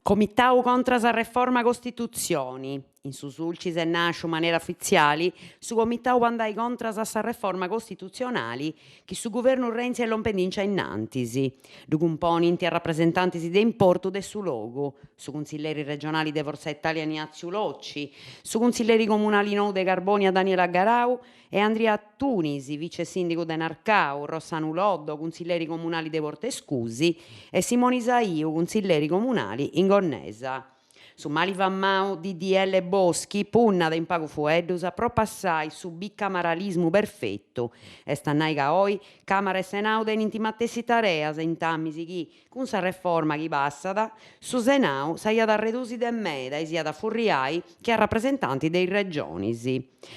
Comitau contra sa reforma Costitutzioni. In su Sulcis est nàsciu in manera ufitziali su comitau po andai contras a sa reforma costitutzionali chi su guvernu Renzi est lompendinci a innantis. Ddu cumponint arrapresentantis de importu de su logu, su cunsilleri regionali de Fortza Italia Ignatziu Locci, su cunsilleri comunali nou de Carbònia Daniela Garau e Andria Tunis, vice sìndigu de Narcau, Rossanu Loddo, cunsilleri comunali de Portescusi, e Simoni Saiu, cunsilleri comunali in Gonnesa. Su mali famau DDL Boschi punnat in pagu fueddus a propassai su bicamaralismu perfetu, est a nai ca oi Càmara e Senau tenint is matessi tareas intamis chi, cun sa reforma chi passat, su Senau s'aiat a redusi de meda e s'iat a furriai che a rapresentanti de is regionis.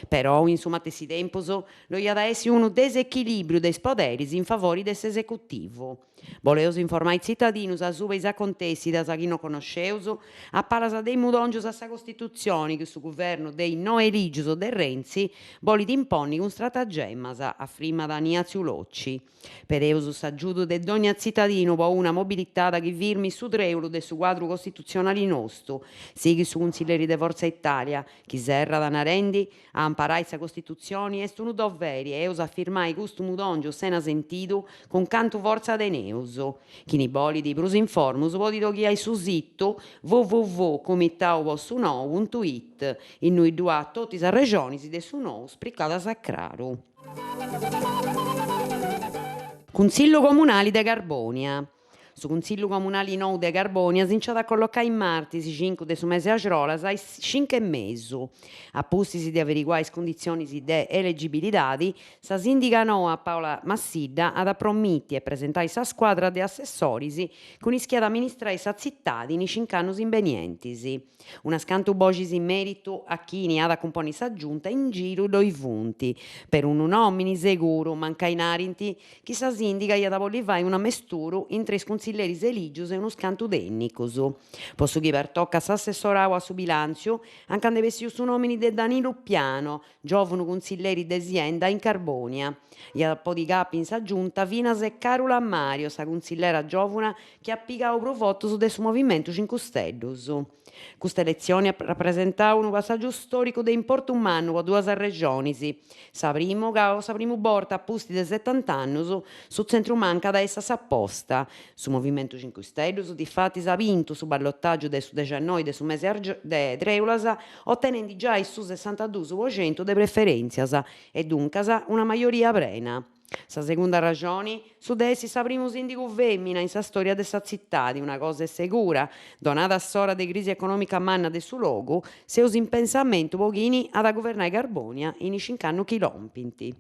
Perou in su matessi tempus ddoi iat a essi unu desechilìbriu de is poderis in favori de s'esecutivu. Boleus informai is tzitadinus asuba is acontèssidas chi no connosceus a palas de is mudòngius a sa Costitutzioni chi su guvernu de is no elìgius de Renzi bolit imponni cun stratagemas, afrimat Ignatziu Locci. Pedeus s'agiudu de dònnia tzitadinu po una mobilitada chi firmit su trèulu de su cuadru costitutzionali nostu, sighit su cunsilleri de Fortza Italia, chi serrat narendi, a amparai sa Costitutzioni est unu doveri e eus a firmai custu mudòngiu sena sentidu cun cantu fortza teneus. Chini bolit prus informus podit oghiai su situ www cumitauposunou puntu it innui ddu at totu is arrexonis de su nou spricadas a craru. Cunsillu Comunali de Carbònia. Su Cunsillu Comunali nou de Carbònia si nch'at a collocai martis cincu de su mesi axrolas a is cincu e mesu. A pustis de averiguai is cunditzionis de elegibilidadi, sa sìndiga noa Paola Massidda at a promiti e presentai sa scuadra de assessoris cun is chi at a amministrai sa tzitadi in is cinc'annus imbenientis. Unas cantu boxis in meritu a chini at a cumponni sa giunta in giru ddoi funt. Perunu nòmini seguru, mancai narint chi sa sìndiga iat a bolli fai un'amesturu intre is cuntzilleris elìgius e unus cantu tènnicus. Po su chi pertocat s'assessorau a su bilàntziu, anca nd'est bessiu su nòmini de Danilu Piano, giòvunu cuntzilleri de sienda in Carbònia. Iat a podi capi in sa giunta finas Càrula Mario, sa cuntzillera giòvuna chi at pigau prus votus de su Movimentu Cincu Steddus. Custa eletzioni at rapresentau unu passàgiu stòricu de importu mannu po duas arrexonis, sa primu ca po sa primu borta a pustis de setant'annus su tzentru-manca at a essi a sa posta. Su Movimentu Cincu Steddus difatis at bintu su ballotàgiu de su dexannoi de su mesi de trèulas otenendi giai su sessantadus po centu de preferèntzias e duncas una majoria prena. Sa segunda raxoni, su de essi sa primu sìndigu fèmina in sa stòria de sa tzitadi, una cosa est segura, donada s'ora de crisi econòmica manna de su logu, seus in pensamentu po chini at a guvernai Carbònia in is cinc'annus chi lompint.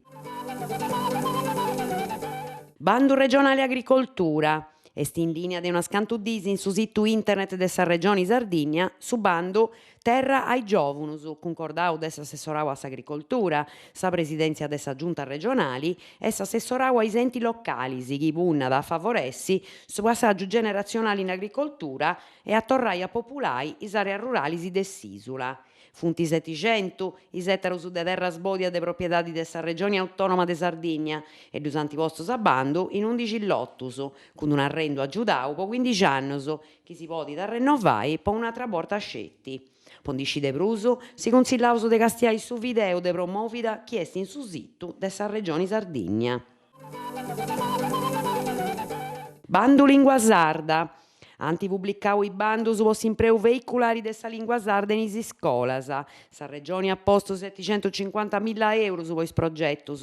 Bandu regionali agricoltura. Est in lìnia de unas cantu dis in su situ internet de sa Regioni Sardigna su bandu Terra a is giòvunus, cuncordau de s'Assessorau a s'Agricoltura, sa Presidèntzia de sa Giunta regionali e s'Assessorau a is Enti localis chi punnat a favoressi su passàgiu generatzionali in agricoltura e a torrai a populai is àreas ruralis de s'ìsula. Funt setixentu is ètarus de terra sbòdia de propiedadi de sa Regioni Autònoma de Sardigna e ddus ant postus a bandu in undixi lotus, cun un'arrendu agiudau po cuindixi annus chi si podit arrennovai po un'atra borta sceti. Po ndi scì de prus, si cunsillaus de castiai su videu de promòvida chi est in su situ de sa Regioni Sardigna. Bandu Lìngua Sarda. Ant publicau is bandus po s'impreu veiculari de sa lìngua sarda in is iscolas. Sa Regioni at postu seticentucincuantamilla eurus po is progetus.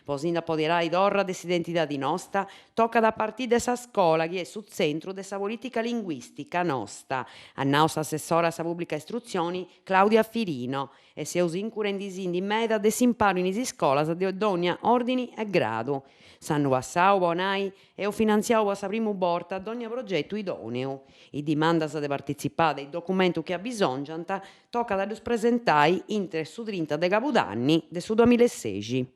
Po si nd'apoderai torra de s'identidadi nosta, tocat a partì de sa scola chi est su tzentru de sa polìtica linguìstica nosta, at nau s'assessora a sa pùblica istrutzioni Claudia Firino, e seus incurendisindi meda de s'imparu in is iscolas de dònnia òrdini e gradu. S'annu passau, po nai, eus finantziau po sa primu borta dònnia progetu idòneu. Is dimandas de partitzipada e is documentus chi abisòngiant tocat a ddus presentai intre su trinta de cabudanni de su duamilasexi.